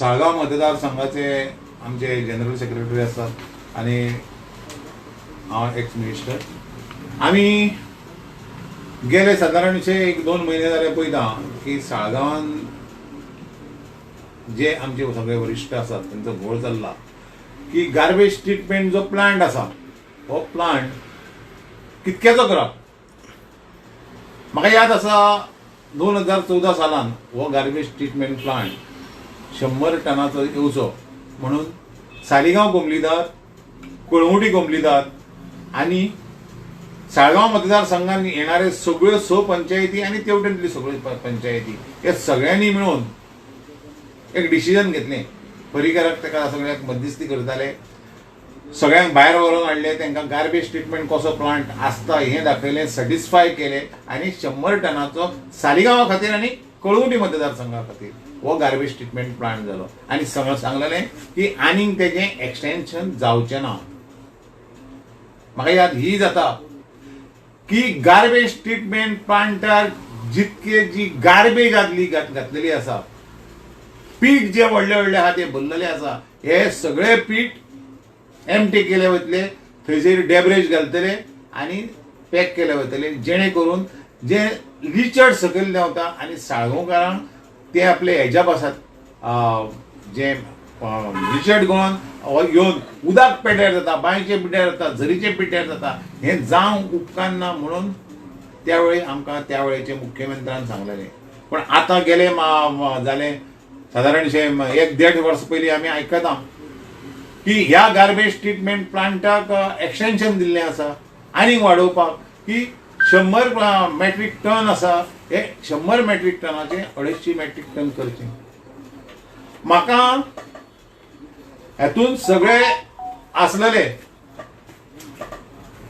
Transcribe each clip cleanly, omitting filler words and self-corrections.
साळगांव मतदारसंघाचे आमचे general secretary आसात आनी हांव एक्स मिनिस्टर. आमी गेले सादारणशे एक 2 म्हयने जाले पळयता की साळगांवान जे आमचे सगळे वरिश्ठ आसात तांचो घोळ चल्ला की गार्बेज ट्रिटमेंट जो प्लांट आसा हो प्लांट कितक्याचो करप. म्हाका याद आसा 2014 सालान हो गार्बेज ट्रिटमेंट प्लांट 100 टनाचो येवचो म्हणून सालिगांव कोमलीदार, कळंगुटी कोमलीदार आनी साळगांव मतदारसंघान येणारे सगळ्यो 6 पंचायती आनी तेवटेंतली सगळ्यो पंचायती हे सगळ्यांनी मेळून एक डिसिजन घेतलें. परिकाराक ताका सगळ्यांक मध्यस्थी करताले, सगळ्यांक भायर व्हरून हाडले, तांकां गार्बेज ट्रिटमेंट कसो प्लांट आसता हें दाखयलें, सॅटिस्फाय केलें आनी 100 टनाचो सालिगांवा खातीर आनी कळंगुटी मतदारसंघा खातीर हो गार्बेज ट्रिटमेंट प्लांट जालो. आनी सांगलेलें की आनीक तेजें एक्सटेंशन जावचें ना. म्हाका याद ही जाता की गार्बेज ट्रिटमेंट प्लांटार जितके जी गार्बेज आदली घातलेली आसा, पीठ जे व्हडले व्हडले आहा ते भरलेले आसा, हे सगळे पीठ एमटी केले वतले, थंयसर डेबरेज घालतले आनी पॅक केले वतले, जेणे करून जे लिचर्ड सकयल देंवता आनी साळगांवकारांक ते आपले हेज्या पासत जे लिचर्ड गळोन येवन उदक पेड्यार जाता, बांयचे पिड्यार जाता, झरीचे पिड्यार जाता, हें जावंक उपकारना म्हणून त्यावेळी आमकां त्या वेळेचे मुख्यमंत्र्यान सांगलेलें. पण आतां गेले जालें सादारणशें 1-1.5 वर्स पयलीं आमी आयकता की ह्या गार्बेज ट्रिटमेंट प्लांटाक एक्सटेंशन दिल्लें आसा आनीक वाडोवपाक की 100 मॅट्रीक टन आसा, हे 100 मॅट्रीक टनाचे 250 मॅट्रीक टन करचें. म्हाका हेतून सगळे आसलेले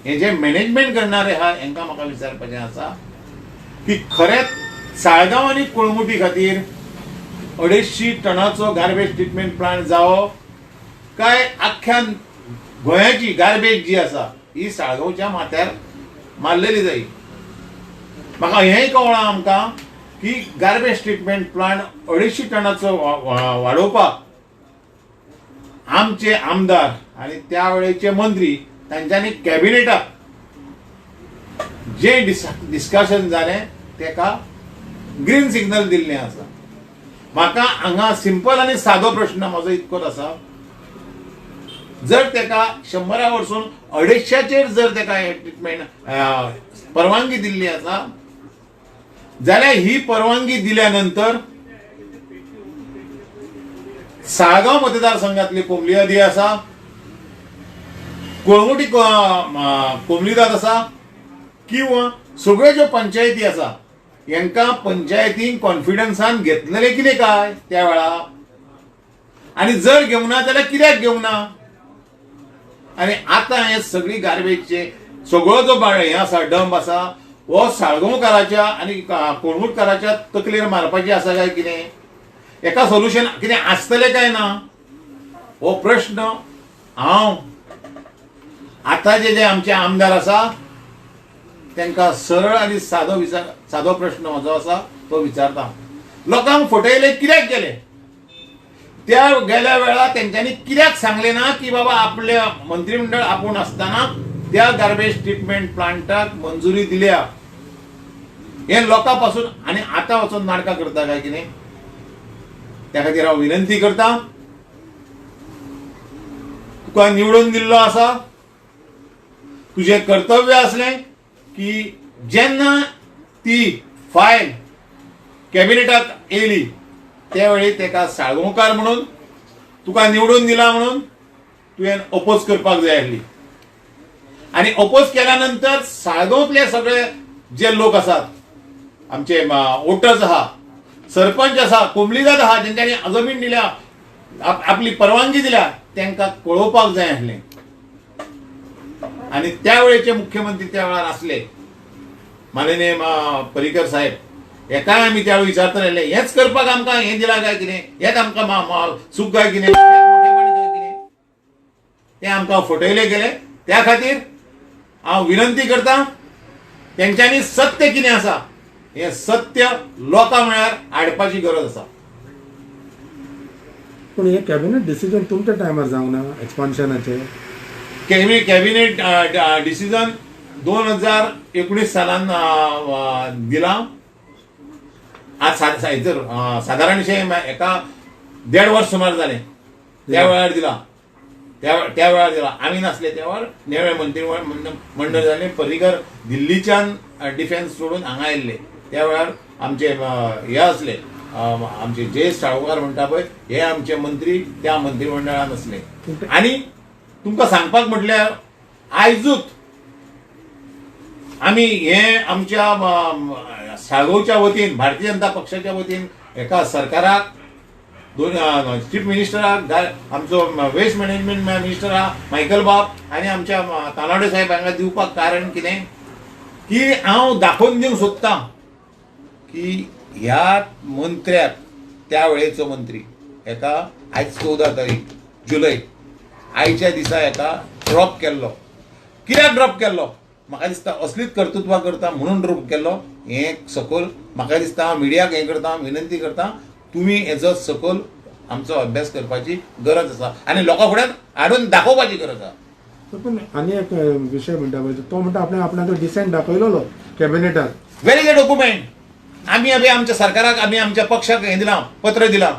हे जे मॅनेजमेंट करणारे आहा हेंकां म्हाका विचारपाचें आसा की खरेंच साळगांव आनी कळंगुटी खातीर 250 टनाचो गार्बेज ट्रिटमेंट प्लांट जावो काय आख्ख्या गोंयाची गार्बेज जी आसा ही साळगांवच्या माथ्यार मारलेली जाई. म्हाका हेंय कळ्ळां आमकां की गार्बेज ट्रिटमेंट प्लांट 250 टनाचो वाडोवपाक आमचे आमदार आनी त्या वेळेचे मंत्री तांच्यांनी कॅबिनेटाक जे डिस्कशन जालें तेका ग्रीन सिग्नल दिल्लें आसा. म्हाका हांगा सिंपल आनी सादो प्रश्न म्हजो इतकोच आसा, जर तेका 100 वरसून 250चेर जर तेका हे ट्रिटमेंट परवानगी दिल्ली आसा जाल्यार ही परवानगी दिल्या नंतर साळगांव मतदारसंघातली कोमलियादी आसा, कळंगुटी कोमलीदाद आसा किंवा सगळ्यो ज्यो पंचायती आसा हेंकां पंचायतीन कॉन्फिडन्सान घेतलेलें कितें काय त्या वेळा, आनी जर घेवंक ना जाल्यार कित्याक घेवंक ना? आनी आतां हे सगळी गार्बेजचे सगळो जो हें आसा डंप आसा हो साळगांवकाराच्या आनी कळंगूटकाराच्या तकलेर मारपाची आसा काय कितें? हेका सोल्युशन कितें आसतलें काय ना? हो प्रश्न हांव आतांचे जे आमचे आमदार आसा तांकां सरळ आनी सादो विचार, सादो प्रश्न म्हजो आसा तो विचारता. लोकांक फटयले कित्याक गेले? त्या गेल्या वेळा तेंच्यांनी कित्याक सांगलें ना की बाबा आपल्या मंत्रीमंडळ आपूण आसतना त्या गार्बेज ट्रिटमेंट प्लांटाक मंजुरी दिल्या? हे लोकां पासून आनी आतां वचून नाटकां करता काय कितें? त्या खातीर हांव विनंती करता, तुका निवडून दिल्लो आसा, तुजें कर्तव्य आसलें की जेन्ना ती फायल कॅबिनेटाक येयली त्यावेळी तेका साळगांवकार म्हणून तुका निवडून दिला म्हणून तुवें अपोज करपाक जाय आसली. आनी अपोज केल्या नंतर साळगांवतले सगळे जे लोक आसात, आमचे वोटर्स आहा, सरपंच आसा, कोमलीदाद आहा, जेंच्यांनी जमीन दिल्या, आपली परवानगी दिल्या, तांकां कळोवपाक जाय आसलें. आनी त्या वेळेचे मुख्यमंत्री त्या वेळार आसले माननीय पर्रीकर साहेब, हेकाय आमी त्या वेळार विचारतले हेंच करपाक आमकां हें दिलां काय कितें, हेंच आमकां सूख काय कितें, मोठेपण ते आमकां फटयले गेले. त्या खातीर हांव विनंती करता तेंच्यांनी सत्य कितें आसा हें सत्य लोकां म्हळ्यार हाडपाची गरज आसा. पूण हे कॅबिनेट डिसिजन तुमच्या टायमार जावंक ना एक्सपान्शनाचे? कॅबिनेट डिसिजन 2019 सालान दिला. आज सादारणशें एका 1.5 वर्स सुमार जालें त्या वेळार दिला. त्या वेळार दिला, आमी नासले त्या वेळार. नेवे मंत्री मंडळ जालें, पर्रीकर दिल्लीच्यान डिफेन्स सोडून हांगा आयिल्ले. त्या वेळार आमचे हे आसले, आमचे जयेश साळगांवकार म्हणटा पळय, हे आमचे मंत्री त्या मंत्रिमंडळान आसले. आनी तुमकां सांगपाक म्हटल्यार आयजूच आमी हे आमच्या साळगांवच्या वतीन, भारतीय जनता पक्षाच्या वतीन एका सरकाराक, दोन चीफ मिनिस्टराक, आमचो वेस्ट मॅनेजमेंट मिनिस्टर आहा मायकल बाब आनी आमच्या तानावडे साहेब हांगा दिवपाक कारण कितें की हांव दाखोवन दिवंक सोदतां की ह्या मंत्र्याक, त्या वेळेचो मंत्री एका आयज 14 तारीख जुलय आयच्या दिसा एका ड्रॉप केल्लो. कित्याक ड्रॉप केल्लो? म्हाका दिसता असलीच कर्तृत्वां करता म्हणून ड्रॉप केल्लो. हें सकयल म्हाका दिसता हांव मिडियाक हें करता, विनंती करता, तुमी हेजो सकयल आमचो अभ्यास करपाची गरज आसा आनी लोकां फुड्यान हाडून दाखोवपाची गरज आसा. पूण आनी एक विशय म्हणटा पळय, तो म्हणटा आपणे आपणाचो decent दाखयलेलो कॅबिनेटान. Where is a document? आमी अभी आमच्या सरकाराक, आमी आमच्या पक्षाक हें दिलां, पत्र दिलां.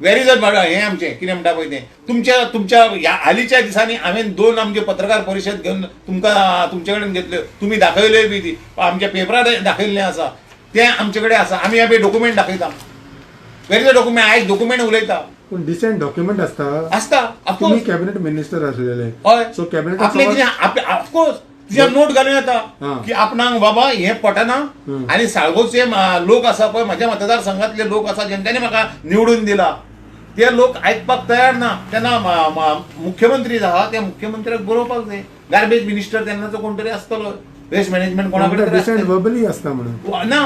वेर is a हें आमचें कितें म्हणटा पळय तें तुमच्या तुमच्या ह्या हालींच्या दिसांनी हांवें 2 आमचे पत्रकार परिशद घेवन तुमकां तुमचे कडेन घेतल्यो, तुमी दाखयल्योय बी ती आमच्या पेपरार दाखयल्लें आसा, तें आमचे कडेन आसा. आमी अभी डॉक्युमेंट दाखयता. Where is a document? आयज डॉक्युमेंट उलयता. पूण डिसेंट डॉक्युमेंट आसता. आसता. तुमी कॅबिनेट मिनिस्टर आसलेले. हय. सो कॅबिनेट आपलें कितें आपलें ऑफकोर्स तुज्या नोट घालूं येता की आपणाक बाबा हें पटना आनी साळगांवचे लोक आसा पळय, म्हज्या मतदारसंघातले लोक आसा जेंच्यांनी म्हाका निवडून दिला, ते लोक आयकपाक तयार ना. तेन्ना मुख्यमंत्री आहा त्या मुख्यमंत्र्याक बरोवपाक जाय. गार्बेज मिनिस्टर तेन्नाचो कोण तरी आसतलो, वेस्ट मॅनेजमेंट कोणा कडेन डिसेंट वर्बली आसता म्हणून ना,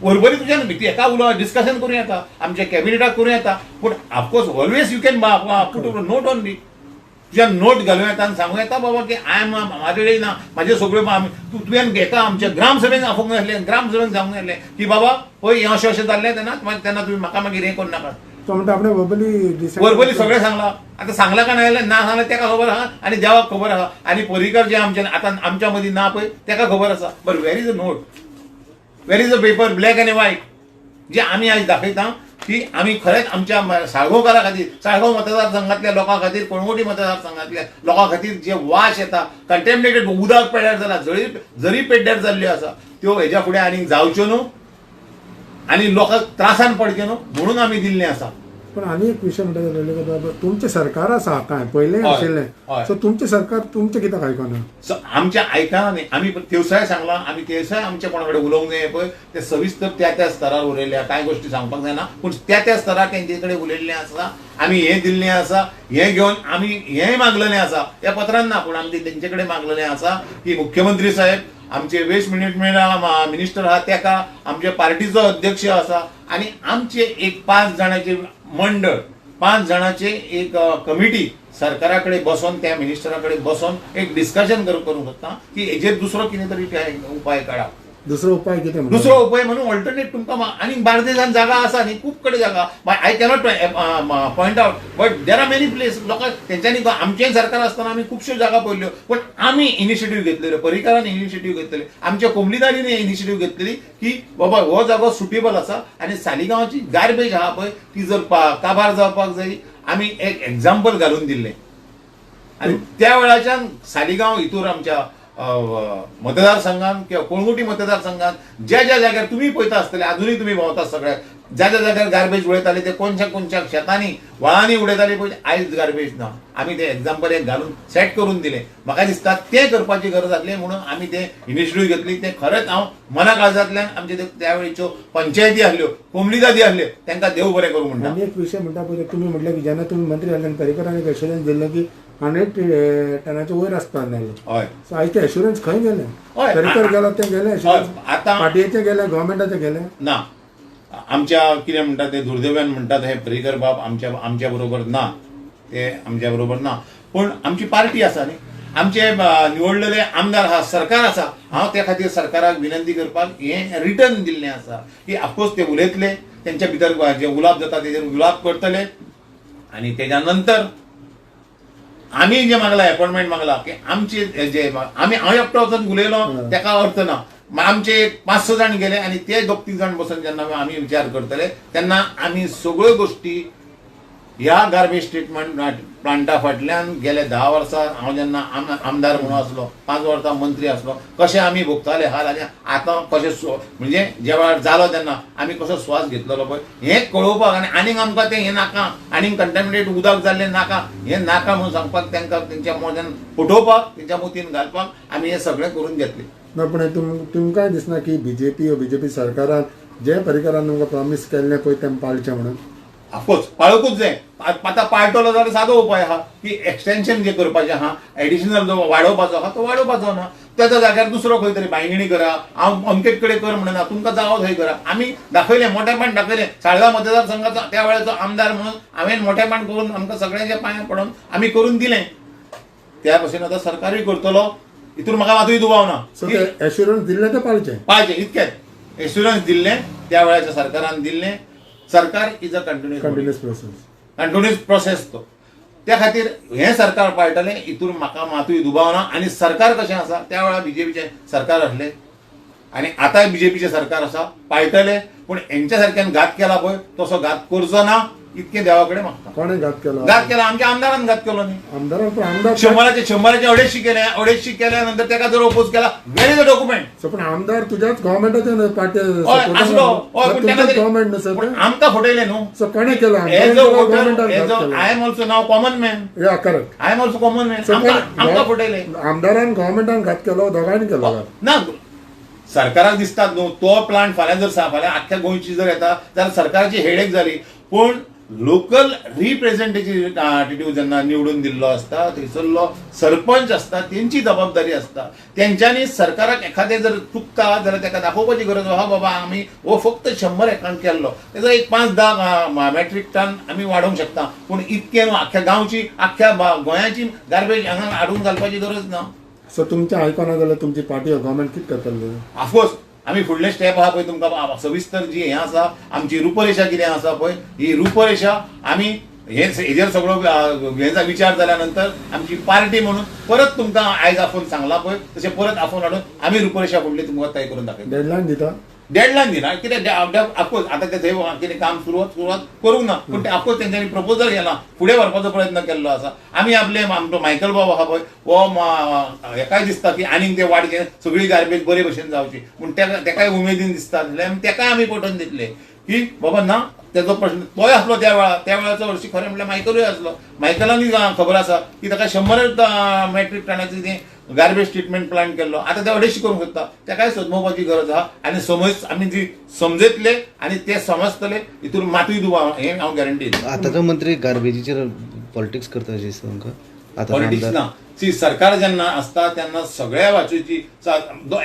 वर्बली तुज्यान एका उलो डिस्कशन करूं येता, आमच्या कॅबिनेटाक करूं येता, पूण of course always you can put note only. तुज्या नोट घालूं येता आनी सांगूं येता बाबा की I am म्हाजे कडेन ना, म्हाजे सगळ्यो तुवें एका आमच्या ग्रामसभेन आफोवंक नासलें, ग्रामसभेन सांगूंक नासलें की बाबा पळय हें अशें अशें जाल्लें तेन्ना तेन्ना तुमी म्हाका मागीर हें करूं नाका. तो म्हणटा आपणे वर्बली वर्बली सगळें सांगलां. आतां सांगलां काय ना ना सांगलां तेका खबर आहा आनी देवाक खबर आहा आनी पर्रीकर जे आमचे आतां आमच्या मदीं ना पळय तेका खबर आसा. बरें, where is a note, where is a paper black आनी व्हायट जे आमी आयज दाखयता की आमी खरेंच आमच्या साळगांवकारा खातीर, साळगांव मतदारसंघातल्या लोकां खातीर, कळंगूटी मतदारसंघातल्या लोकां खातीर जे वास येता, कंटेमिनेटेड उदक पेड्यार जाला, जरी पेड्ड्यार जाल्ल्यो आसा त्यो हेज्या फुडें आनीक जावच्यो न्हू आनी लोकांक त्रासान पडचे न्हू म्हणून आमी दिल्लें आसा. पण आनी एक विशय म्हणटा जाल्यार बाबा तुमचें सरकार आसा कांय पयलें आशिल्लें, सो तुमचें सरकार तुमचें कित्याक आयकना? सो आमचें आयकना न्ही, आमी तेवसाय सांगलां, आमी तेवसाय आमच्या कोणा कडेन उलोवंक जाय पळय ते सविस्तर त्या त्या स्तरार उलयल्या, कांय गोश्टी सांगपाक जायना पूण त्या त्या स्तरार तेंचे कडेन उलयल्लें आसा. आमी हें दिल्लें आसा, हें घेवन आमी हेंय मागलेलें आसा, ह्या पत्रान ना पूण आमी तेंचे कडेन मागलेलें आसा की मुख्यमंत्री साहेब आमचे वेस्ट मॅनेजमेंट मिनिस्टर आहा तेका, आमच्या पार्टीचो अध्यक्ष आसा आनी आमचे एक 5 जाणांचे मंडळ, 5 जाणांचे एक कमिटी सरकारा कडेन बसोन त्या मिनिस्टरा कडेन बसोन एक डिस्कशन करूंक सोदता की हेजेर दुसरो कितें तरी उपाय काडा. दुसरो उपाय कितें? दुसरो उपाय म्हणून ऑल्टरनेट तुमकां आनी बार्देजान जागा आसा न्ही, खूब कडेन जागा, I cannot point out but there are many place. लोकांक तेंच्यांनी आमचें सरकार आसतना आमी खुबश्यो जागा पळयल्यो पूण आमी इनिशिएटीव घेतलेल्यो, पर्रीकारान इनिशिएटीव घेतलेली, आमच्या कोमलीदारीन इनिशिएटीव घेतलेली की बाबा हो जागो सुटेबल आसा आनी सालिगांवाची गार्बेज आहा पळय ती जर काबार जावपाक जाय, आमी एक एग्जाम्पल घालून दिल्लें. आनी त्या वेळाच्यान सालिगांव हितूर आमच्या मतदारसंघान किंवा कळंगूटी मतदारसंघान ज्या ज्या जाग्यार तुमी पळयता आसतले, आजुनूय तुमी भोंवता सगळ्याक, ज्या ज्या जाग्यार गार्बेज उडयताले ते कोणच्या कोणच्या शेतांनी व्हाळांनी उडयताले पळय, आयज गार्बेज ना. आमी ते एग्जाम्पल एक घालून सेट करून दिलें. म्हाका दिसता तें करपाची गरज आसली म्हणून आमी तें इनिशिएटीव घेतली. तें खरेंच हांव मना काळजांतल्यान आमचे ते त्या वेळच्यो पंचायती आसल्यो, कोमलीदादी आसल्यो, तांकां देव बरें करूं म्हणटा. आनी एक विशय म्हणटा पळय, तुमी म्हटलें की जेन्ना तुमी मंत्री जाले पर्रीकरान एक एश्युरन्स दिल्लें की 100 टनाचे वयर आसता नाल्ल. हय. सो आयज ते एश्युरन्स खंय गेलें? हय. पर्रीकर गेलो तें गेलें एश्युरन्स, आतां पार्टयेचें गेलें, गव्हर्मेंटाचें गेलें ना. आमच्या कितें म्हणटा ते दुर्दैवान म्हणटात हे पर्रीकर बाब आमच्या आमच्या बरोबर ना, ते आमच्या बरोबर ना, पूण आमची पार्टी आसा न्ही, आमचे निवडलेले आमदार आहा, सरकार आसा. हांव त्या खातीर सरकाराक विनंती करपाक हें रिटर्न दिल्लें आसा की ऑफकोर्स ते उलयतले, तेंच्या भितर जे उलाप जाता तेजेर उलाप करतले, आनी तेज्या नंतर आमी जे मागला अपॉइंटमेंट मागला की आमचे जे आमी, हांव एकटो वचून उलयलो तेका अर्थ ना. आमचे 5-6 जाण गेले आनी ते 2-3 जाण बसून जेन्ना आमी विचार करतले तेन्ना आमी सगळ्यो गोश्टी ह्या गार्बेज ट्रिटमेंट प्लांटा फाटल्यान गेले 10 वर्सां हांव जेन्ना आमदार म्हणून आसलो, 5 वर्सां मंत्री आसलो, कशें आमी भोगताले हाल आनी आतां कशें म्हणजे ज्या वेळार जालो तेन्ना आमी कसो स्वास घेतलेलो पळय हें कळोवपाक आनी आनीक आमकां तें हें नाका, आनीक कंटेमिनेट उदक जाल्लें नाका, हें नाका म्हणून सांगपाक तांकां तेंच्या मोजान फटोवपाक, तेंच्या मोतीन घालपाक आमी हें सगळें करून घेतलें. ना पूण तुमकांय दिसना की बीजेपी वा बीजेपी सरकारान जे पर्रीकरान तुमकां प्रॉमीस केल्लें पळय तें पाळचें म्हणून? ऑफकोर्स पाळकूच जाय. आतां पाळटलो जाल्यार सादो उपाय आहा की एक्सटेन्शन जे करपाचें आहा, एडिशनल जो वाडोवपाचो आहा तो वाडोवपाचो ना, तेच्या जाग्यार दुसरो खंय तरी बांयगिणी करा, हांव अमकेच कडेन कर म्हणना, तुमकां जावो थंय करा. आमी दाखयलें, मोठेपण दाखयलें. साळगांव मतदारसंघाचो त्या वेळाचो आमदार म्हणून हांवें मोठेपण करून आमकां सगळ्यांच्या पांयां पडून आमी करून दिलें. त्या भशेन आतां सरकारूय करतलो हितून म्हाका मातूय दुबाव ना. सो ते एश्युरन्स दिल्लें तें पाळचें, पाळचें इतकेंच एश्युरन्स दिल्लें त्या वेळाच्या सरकारान दिल्लें. सरकार is a continuous process, continuous process तो. त्या खातीर हें सरकार पाळटलें हितून म्हाका मातूय दुबाव ना. आनी सरकार कशें आसा, त्या वेळार बीजेपीचें सरकार आसलें आनी आतांय बीजेपीचें सरकार आसा, पाळटलें. पूण हेंच्या सारक्यान घात केला पळय तसो घात करचो ना इतकें देवा कडेन मागता. कोणें घात केलो? घात केला आमच्या आमदारान घात केलो न्ही. आमदारान? पण आमदार 100चे 250 केले, 250 केल्या नंतर तेका जर ओपोज केला, where is the document? So पण आमदार तुज्याच गव्हर्मेंटाचे न्हय पार्टी आसलो, हय, पूण तेका गव्हर्मेंट न्हय सर, आमकां फटयलें न्हू. सो कोणें केलो? As a voter, as a I am also now common man. Yeah correct, I am also common man. आमकां फटयलें आमदारान, गव्हर्मेंटान घात केलो, दोगांयनी केलो घात ना. सरकाराक दिसतात न्हू तो प्लांट फाल्यां जर फाल्यां आख्ख्या गोंयची जर येता जाल्यार सरकाराची हेडेक जाली. पूण लोकल रिप्रेझेंटेटिव्ह जेन्ना निवडून दिल्लो आसता, थंयसरलो सरपंच आसता, तेंची जबाबदारी आसता. तेंच्यांनी सरकाराक एखादें जर चुकता जाल्यार तेका दाखोवपाची गरज आहा, बाबा आमी हो फक्त 100 एकान केल्लो, तेजो एक 5-10 मॅट्रीक टन आमी वाडोवंक शकता, पूण इतकें न्हू आख्ख्या गांवची, आख्ख्या गोंयाची गार्बेज हांगा हाडून घालपाची गरज ना. सो तुमचें आयकना जाल्यार तुमची पार्टी गव्हर्मेंट कितें करतली? ऑफकोर्स आमी फुडले स्टेप आहा पळय, तुमकां सविस्तर जी हें आसा आमची रुपरेशा कितें आसा पळय, ही रुपरेशा आमी हेजेर सगळो हेचा विचार जाल्या नंतर आमची पार्टी म्हणून परत तुमकां आयज आफोवन सांगलां पळय तशें परत आफोवन हाडून आमी रुपरेशा फुडली तुमकां तय करून दाखयतले. डेडलायन दिता? डेडलायन दिना कित्याक ऑफकोर्स आतां ते थंय कितें काम सुरवात करूंक ना, पूण ते ऑफकोर्स तेंच्यांनी प्रपोजल केलां, फुडें व्हरपाचो प्रयत्न केल्लो आसा. आमी आपले आमचो मायकल बाब आहा पळय हो हेकाय दिसता की आनीक ते वाडचे, सगळी गार्बेज बरे भशेन जावची म्हूण तेकाय उमेदीन दिसता जाल्यार आमी तेकाय आमी पटोवन दितले की बाबा ना तेजो प्रश्न तोय आसलो त्या वेळार, त्या वेळाचो हरशीं खरें म्हणल्यार मायकलूय आसलो. मायकलानूय खबर आसा की ताका 100 मॅट्रीक टनाची तें गार्बेज ट्रिटमेंट प्लांट केल्लो, आतां ते 250 करूंक शकता. तेकाय समजोवपाची गरज आहा आनी समज आमी जी समजतले आनी ते समजतले हितून मातूय दुबाव हें हांव गॅरंटी दितां. आतांचो मंत्री गार्बेजीचेर पॉलिटिक्स करता अशें दिसता तुमकां? आतां पॉलिटिक्स ना. सी सरकार जेन्ना आसता तेन्ना सगळ्या बाजूची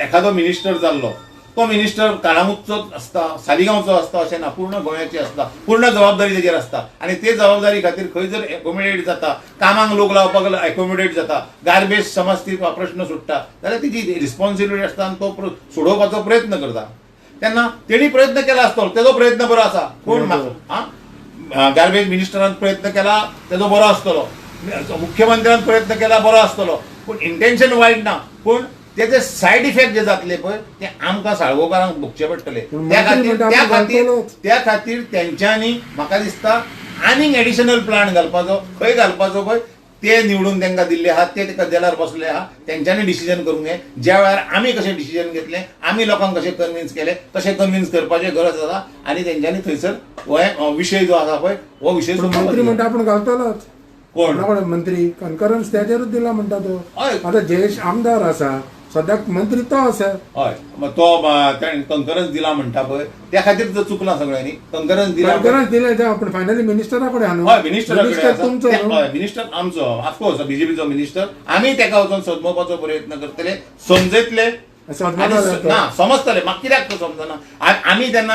एखादो मिनिस्टर जाल्लो तो मिनिस्टर काळामुचोच आसता, सालिगांवचो आसता अशें ना, पूर्ण गोंयाची आसता, पूर्ण जबाबदारी तेजेर आसता आनी ते जबाबदारी खातीर खंय जर एकोमोडेट जाता, कामांक लोक लावपाक एकोमोडेट जाता, गार्बेज समज ती प्रश्न सुट्टा जाल्यार तेजी रिस्पॉन्सिबिलिटी आसता आनी तो सोडोवपाचो प्रयत्न करता. तेन्ना तेणी प्रयत्न केला आसतलो, तेजो प्रयत्न बरो आसा. कोण गार्बेज मिनिस्टरान प्रयत्न केला तेजो बरो आसतलो, मुख्यमंत्र्यान प्रयत्न केला बरो आसतलो, पूण इंटेन्शन वायट ना, पूण तेजे सायड इफेक्ट जे जातले पळय ते आमकां साळगांवकारांक भोगचे पडटले. त्या खातीर तेंच्यांनी म्हाका दिसता आनीक एडिशनल प्लांट घालपाचो, खंय घालपाचो पळय ते निवडून तांकां दिल्ले आहा, ते कदेलार बसले आहा, तेंच्यांनी डिसिजन करूंक जाय. ज्या वेळार आमी कशें डिसिजन घेतलें, आमी लोकांक कशें कन्विन्स केलें तशें कन्विन्स करपाचें गरज आसा आनी तेंच्यांनी थंयसर हो विशय जो आसा पळय हो विशय मंत्री म्हणटा आपूण घालतलोच. कोण मंत्री कन्करन्स तेजेरूच दिला म्हणटा तो. आतां जयेश आमदार आसा सद्याक, मंत्री तो आसा. हय, तो ताणें कंकरन्स दिला म्हणटा पळय, त्या खातीर तो चुकला सगळ्यांनी. कंकरन्स दिला, कंकरन्स दिलें आपण फायनली मिनिस्टरा कडेन न्हू. हय, मिनिस्टरा तुमचो, हय मिनिस्टर आमचो, ऑफकोर्स बीजेपीचो मिनिस्टर. आमी तेका वचून समजोवपाचो प्रयत्न करतले, समजयतले ना समजतले. म्हाका कित्याक तो समजना. आमी जेन्ना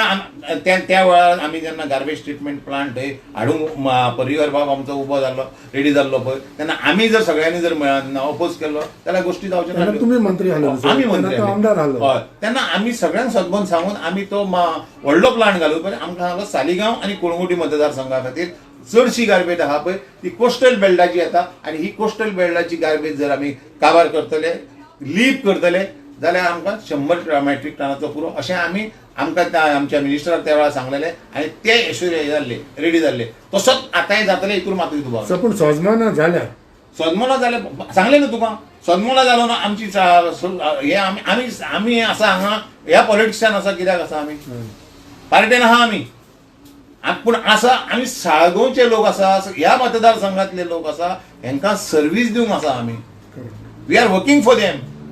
त्या वेळार आमी जेन्ना गार्बेज ट्रिटमेंट प्लांट थंय हाडूंक परिवार बाब आमचो उबो जाल्लो, रेडी जाल्लो पळय, तेन्ना आमी जर सगळ्यांनी जर अपोज केल्लो जाल्यार गोश्टी जावच्यो ना. तुमी मंत्री आमी मंत्री आमदार आसलो. हय, तेन्ना आमी सगळ्यांक सदबन सांगून आमी तो व्हडलो प्लांट घालूं पळय. आमकां हांगा सालिगांव आनी कोळंगुटी मतदारसंघा खातीर चडशी गार्बेज आहा पळय ती कोस्टल बेल्टाची येता आनी ही कोस्टल बेल्टाची गार्बेज जर आमी काबार करतले, लीप करतले जाल्यार आमकां 100 मॅट्रीक टनाचो पुरो अशें आमी आमकां त्या आमच्या मिनिस्टराक त्या वेळार सांगलेलें आनी ते एश्योर हे जाल्ले, रेडी जाल्ले. तसोच आतांय जातलें हितूर मातूय दुबाव. सो पूण सोजमना जाल्यार सोदमोला जालें, सांगलें न्हू तुका, सोदमोला जालो ना आमची हे आमी आमी आमी आसा हांगा, ह्या पॉलिटिक्सान आसा. कित्याक आसा आमी पार्टेन आहा आमी, पूण आसा आमी साळगांवचे लोक आसा, ह्या मतदारसंघातले लोक आसा, हेंकां सर्वीस दिवंक आसा आमी. We are working for them.